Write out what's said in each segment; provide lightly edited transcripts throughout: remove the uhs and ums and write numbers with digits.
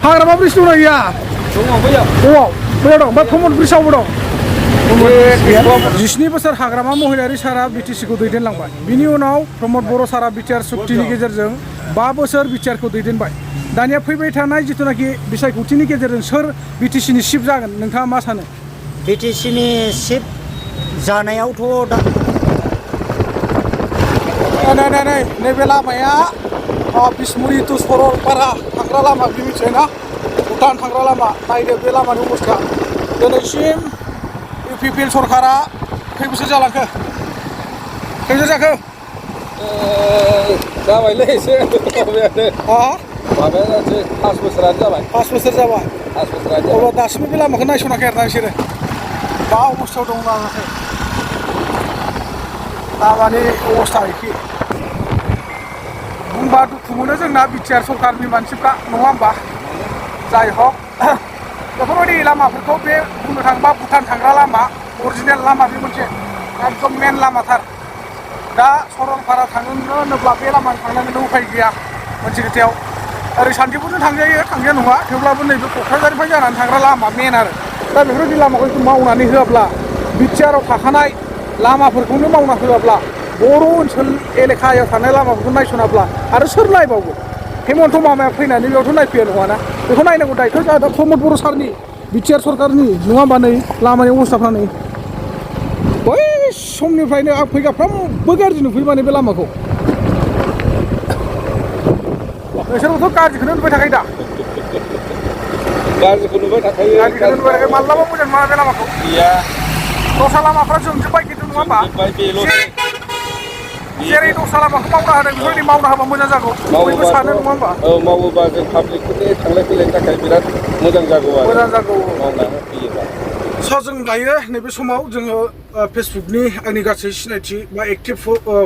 हाग्रामा bridge दंना गैया? दङ बैयाव। बैयाव दं ओमफ्राय प्रमद ब्रिजआवबो दं। 17 बोसोर हाग्रामा महिलारि सारा बिटिसिखौ दैदेनलांबाय। बिनि उनाव प्रमद बर' सारा बिटिआर सुक्तिनि गेजेरजों 5 बोसोर बिटिआरखौ दैदेनबाय। दानिया फैबाय थानाय जिथुनाखि बिसायख'थिनि गेजेरजों सोर बिटिसिनि चिफ जागोन नोंथाङा मा सानो? बिटिसिनि चिफ जानायावथ' दा नै नैबे लामाया बिसमुरि टु सरलपारा थांग्रा लामा बे मिथिबाय ना? भुटान थांग्रा लामा। नायदो बे लामानि अबस्था। दिनैसिम इउपिपिएल सरकारा खै बोसोर जालांखो? खै बोसोर जाखो? जाबायलै एसे माबाया जासै 5 बोसोरानो जाबाय। 5 बोसोर जाबाय। 5 बोसोरानो जाबाय। अब्ला दासिमबो बे लामाखौ नायस'नाखै आरोना बिसोरो? मा अबस्थायाव दं लामाखै? लामानि अबस्था एखे। बुंबा दुखु मोनो जोंना बिटिआर सरकारनि मानसिफ्रा नङा होमबा? जाय हक बेफोरबायदि लामाफोरखौ बे बुंनो थाङोबा भुटान थांग्रा लामा अरिजिनेल लामा बे मोनसे एकदम मेन लामाथार। दा सरलपारा थांनो होनोब्ला बे लामाजों थांनांगोन उफाय गैया मोनसे खोथायाव। ओरै सान्थिफुरजों थांजायो थांजाया नङा थेवब्लाबो नैबे क'क्राझारनिफ्राय जानानै थांग्रा लामा मेन आरो। दा बेफोरबायदि लामाखौ मावनानै होआब्ला बिटिआराव थाखानाय लामाफोरखौनो मावना होआब्ला बर' ओनसोल एलेखायाव थानाय लामाफोरखौ नायस'नाब्ला आरो सोर नायबावगोन? हेमन्त मामाया फैनानै बेयावथ' नायफैया नङाना? बेखौ नायनांगौ दायथ' जोंहा दा प्रमद बर' सारनि बिटिआर सरकारनि नङा होमबा? नै लामानि अबस्थाफ्रा नै बै समनिफ्रायनो आं फैगाफ्रामबो गाज्रि नुफैयो माने बे लामाखौ। नोंसोरबोथ' गाज्रिखौनो नुबाय थाखायो दा? गाज्रिखौ नुबाय थाखायो। गाज्रिखौनो नुबाय थाखायो। माब्लाबा मोजां नङा बे लामाखौ। गैया। दस्रा लामाफ्रा जोंजोब्बाय खिन्थु नङा होमबा? जेरै दस्रा लामाखौ मावना होदों बेफोरबायदि मावना होबा मोजां जागौ बयबो सानो नङा होमबा? औ मावोबा जों पाब्लिकफोरनि थांलाय फैलायनि थाखाय बिराद मोजां जागौ आरो। मोजां जागौ। मावनानै होयोबा। जों दायो नैबे समाव जोङो फेसबुकनि आंनि गासै सिनायथि बा एक्टिभ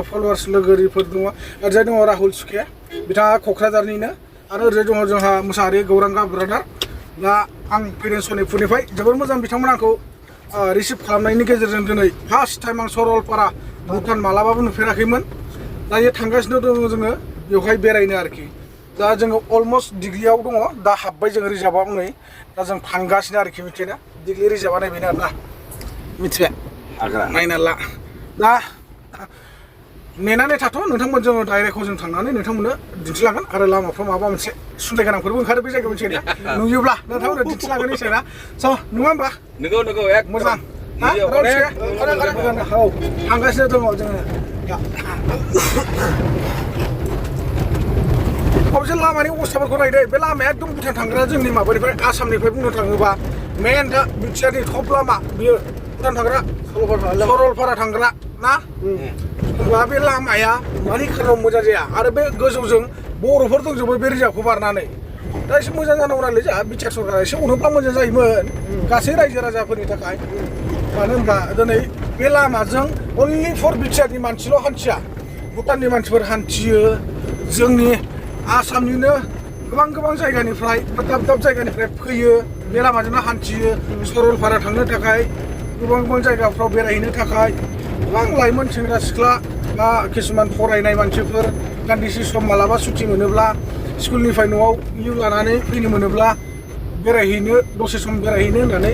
फलोवार्स लोगोरिफोर दङ। ओरैजाय दङ राहुल सुखे, बिथाङा क'क्राझारनिनो। आरो ओरैजाय दङ जोंहा मुसाहारि गौरांगा ब्रादार। दा आं फैदों सनितपुरनिफ्राय जोबोर मोजां बिथांमोना आंखौ रिसिभ खालामनायनि गेजेरजों दिनै फार्स्ट टाइम आं सरलपारा भुटान मालाबाबो नुफेराखैमोन। दायो थांगासिनो दङ जोङो बेवहाय बेरायनो आरोखि। दा जोङो अलमस्ट दिग्लियाव दङ। दा हाबबाय जोङो रिजार्भआव नै। दा जों थांगासिनो आरोखि मिथिबायना? दिग्लि रिजार्भआ नायबायना आरोना मिथिबाय? नायना ला। दा नेनानै थाथ' नोंथांमोन जोङो डाइरेक्टआव जों थांनानै नोंथांमोननो दिन्थिलांगोन आरो लामाफ्राव माबा मोनसे सुन्दाय गोनांफोरबो ओंखारो बे जायगायाव मिथिबाय ना? नुयोब्ला नोंथांमोननो दिन्थिलांगोन मिथिबाय ना? स' नङा होमबा? नंगौ एक मोजां। औ थांगासिनो दङ जोङो। अबसे लामानि अबस्थाफोरखौ नायदो। बे लामाया एकदम भुटान थांग्रा जोंनि माबानिफ्राय आसामनिफ्राय बुंनो थाङोबा मेन दा बिटिआरनि टप लामा बियो भुटान थांग्रा सरलपारा थांग्रा ना? होमबा बे लामाया मानि खारनाव मोजां जाया आरो बे गोजौजों बर'फोर दंजोबो बे रिजार्भखौ बारनानै। दा एसे मोजां जानांगौ नालाय जोंहा बिटिआर सरकारा एसे अनोब्ला मोजां जायोमोन गासै रायजो राजाफोरनि थाखाय। मानो होनबा दिनै बे लामाजों अनलि फर बिटिआरनि मानसिल' हान्थिया, भुटाननि मानसिफोर हान्थियो। जोंनि आसामनिनो गोबां जायगानिफ्राय दाब दाब जायगानिफ्राय फैयो बे लामाजोंनो हान्थियो सरलपारा थांनो थाखाय, गोबां जायगाफ्राव बेरायहैनो थाखाय। गोबां लाइमोन सेंग्रा सिख्ला बा किसुमान फरायनाय मानसिफोर दान्दिसे सम मालाबा सुटि मोनोब्ला स्कुलनिफ्राय न'आव लिभ लानानै फैनो मोनोब्ला बेरायहैनो दसे सम बेरायहैनो होननानै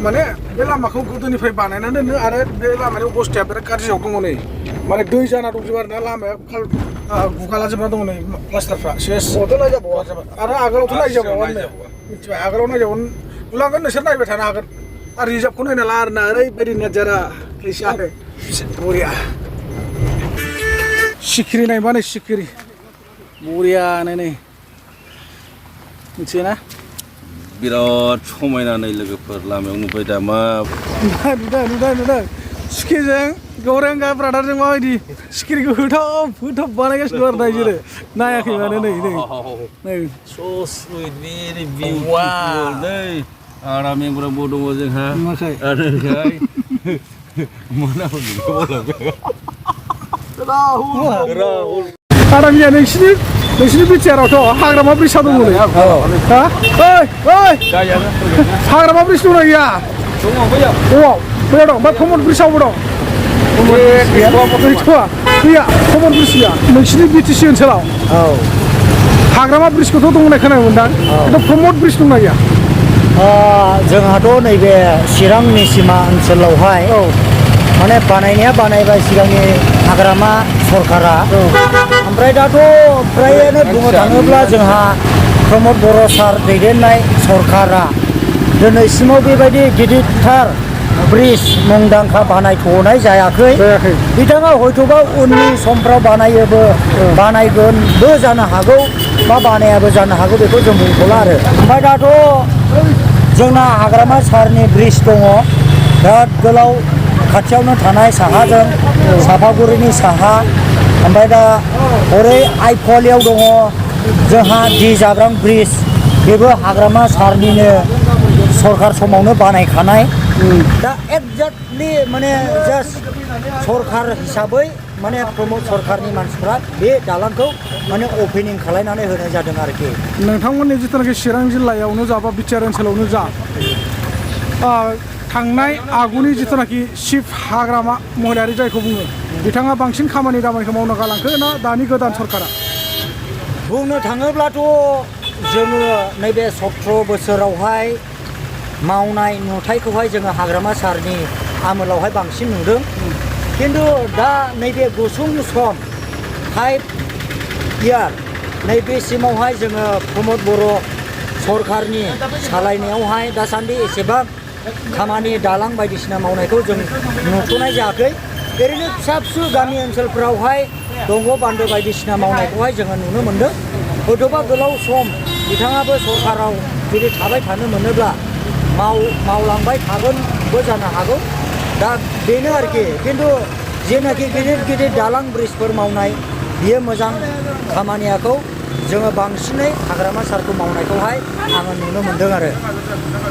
माने बे लामाखौ गोदोनिफ्राय बानायनानै दोनो। आरो बे लामानि अबस्थाया बिराद गाज्रियाव दङ नै। माने दै जाना दंजोबो आरोना लामाया गुगालाजोबना दङ नै प्लास्टारफ्रा सेस। आरो आगोलावथ' नायजाबावानो मिथिबाय? आगोलाव नायजाबावनो नुलांगोन नोंसोर नायबाय थानो हागोन। आरो रिजार्भखौ नायना ला आरोना ओरैबायदि नाजारा फैसा बरिया। सिखिरि नायबा नै सिखिरि बरियानो नै मिथियो ना? बिराद समायना नै लोगोफोर लामायाव नुबाय दा मा नुदों सिखिरिजों गौरांगा ब्रादारजों माबायदि सिखिरिखौ होथाब बानायगासिनो दं आरो दा बिसोरो नायाखै माने नै so sweet very beautiful नै आरा मेंग्राबो दङ जोंहा आरो आरामिया नोंसिनि बिटिआरावथ' हाग्रामा ब्रिजआ दङ नै। हाग्रामा ब्रिज दंना गैया? दङ बैयाव दं ओमफ्राय प्रमद ब्रिजआवबो दं। गैया प्रमद ब्रिज गैया नोंसिनि बिटिसि ओनसोलाव? हाग्रामा ब्रिजखौथ' दं होननाय खोनानो मोनदां खिन्थु प्रमद ब्रिज दंना गैया? जोंहाथ' नैबे चिरांनि सिमा ओनसोलावहाय माने बानायनाया बानायबाय सिगांनि हाग्रामा सरकारा ओमफ्राय दाथ' फ्रायानो बुंनो थाङोब्ला जोंहा प्रमद बर' सार दैदेननाय सरकारा दिनैसिमाव बेबायदि गिदिरथार ब्रिज मुंदांखा बानायथ'नाय जायाखै। बिथाङा हयथ'बा उननि समफ्राव बानायगोनबो जानो हागौ बा बानायाबो जानो हागौ, बेखौ जों बुंथ'ला आरो। ओमफ्राय दाथ' जोंना हाग्रामा सारनि ब्रिज दङ बिराद गोलाव, खाथियावनो थानाय साहाजों सापागुरिनि साहा, ओमफ्राय दा हरै आइफवालियाव दङ जोंहा दि जाब्रां ब्रिज, बेबो हाग्रामा सारनिनो सरकार समावनो बानायखानाय। दा एक्जेक्टलि माने जास्ट सरकार हिसाबै माने प्रमद सरकारनि मानसिफ्रा बे दालांखौ माने अपेनिं खालायनानै होनाय जादों आरोखि। नोंथांमोननि जिथुनाखि चिरां जिल्लायावनो जा बा बिटिआर ओनसोलावनो जा थांनाय आगुनि जिथुनाखि चिफ हाग्रामा महिलारि जायखौ बुङो, बिथाङा बांसिन खामानि दामानिखौ मावनो गालांखो ना दानि गोदान सरकारा? बुंनो थाङोब्लाथ' जोङो नैबे 17 बोसोरावहाय मावनाय नुथायखौहाय जोङो हाग्रामा सारनि आमोलावहाय बांसिन नुदों। खिन्थु दा नैबे गुसुं सम 5 इयार नैबेसिमावहाय जोङो प्रमद बर' सरकारनि सालायनायावहाय दासान्दि एसेबां खामानि दालां बायदिसिना मावनायखौ जों नुथ'नाय जायाखै। ओरैनो फिसा फिसौ गामि ओनसोलफोरावहाय दंग' बान्दो बायदिसिना मावनायखौहाय जोङो नुनो मोन्दों। हयथ'बा गोलाव सम बिथाङाबो सरकाराव जुदि थाबाय थानो मोनोब्ला मावलांबाय थागोनबो जानो हागौ। दा बेनो आरोखि। खिन्थु जेनाखि गिदिर गिदिर दालां ब्रिजफोर मावनाय, बियो मोजां खामानियाखौ जोङो बांसिनै हाग्रामा सारखौ मावनायखौहाय आङो नुनो मोन्दों आरो।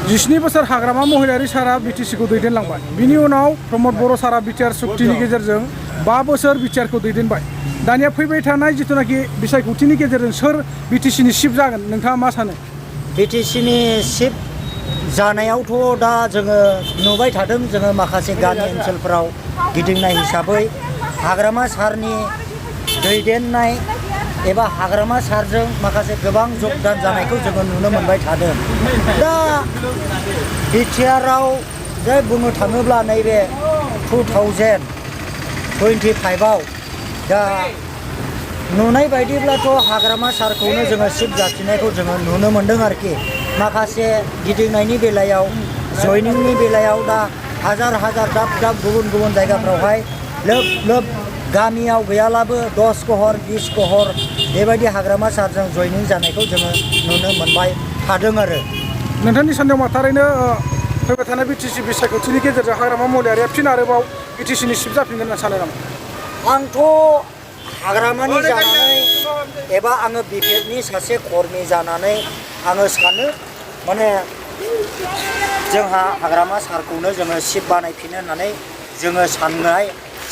17 बोसोर हाग्रामा महिलारि सारा बिटिसिखौ दैदेनलांबाय, बिनि उनाव प्रमद बर' सारा बिटिआर सुक्तिनि गेजेरजों 5 बोसोर बिटिआरखौ दैदेनबाय। दानिया फैबाय थानाय जिथुनाखि बिसायख'थिनि गेजेरजों सोर बिटिसिनि चिफ जागोन नोंथाङा मा सानो? बिटिसिनि चिफ जानायावथ' दा जोङो नुबाय थादों, जोङो माखासे गामि ओनसोलफोराव गिदिंनाय हिसाबै हाग्रामा सारनि दैदेननाय एबा हाग्रामा सारजों माखासे गोबां जगदान जानायखौ जोङो नुनो मोनबाय थादों। दा बिटिआराव जे बुंनो थाङोब्ला नैबे 2025आव दा नुनाय बायदिब्लाथ' हाग्रामा सारखौनो जोङो चिफ जाफिननायखौ जोङो नुनो मोन्दों आरोखि। माखासे गिदिंनायनि बेलायाव, जयनिंनि बेलायाव दा हाजार दाब दाब गुबुन गुबुन जायगाफ्रावहाय लोब लोब गामियाव गैयालाबो 10 कहर 20 कहर बेबायदि हाग्रामा सारजों जयनिं जानायखौ जोङो नुनो मोनबाय थादों आरो। नोंथांनि साननायाव मा थारैनो फैबाय थानाय बिटिसि बिसायख'थिनि गेजेरजों हाग्रामा महिलारिया फिन आरोबाव बिटिसिनि चिफ जाफिनगोन होनना सानो नामा? आंथ' हाग्रामानि जानानै एबा आङो बिपिएफनि सासे कर्मि जानानै आङो सानो माने जोंहा हाग्रामा सारखौनो जोङो चिफ बानायफिनो होननानै जोङो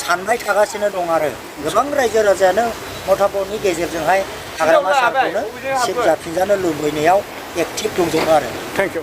सानबाय थागासिनो दं आरो। गोबां रायजो राजायानो मतामतनि गेजेरजोंहाय हाग्रामा सारखौनो चिफ जाफिनजानो लुबैनायाव एक्टिभ दंजोबो आरो। Thank you.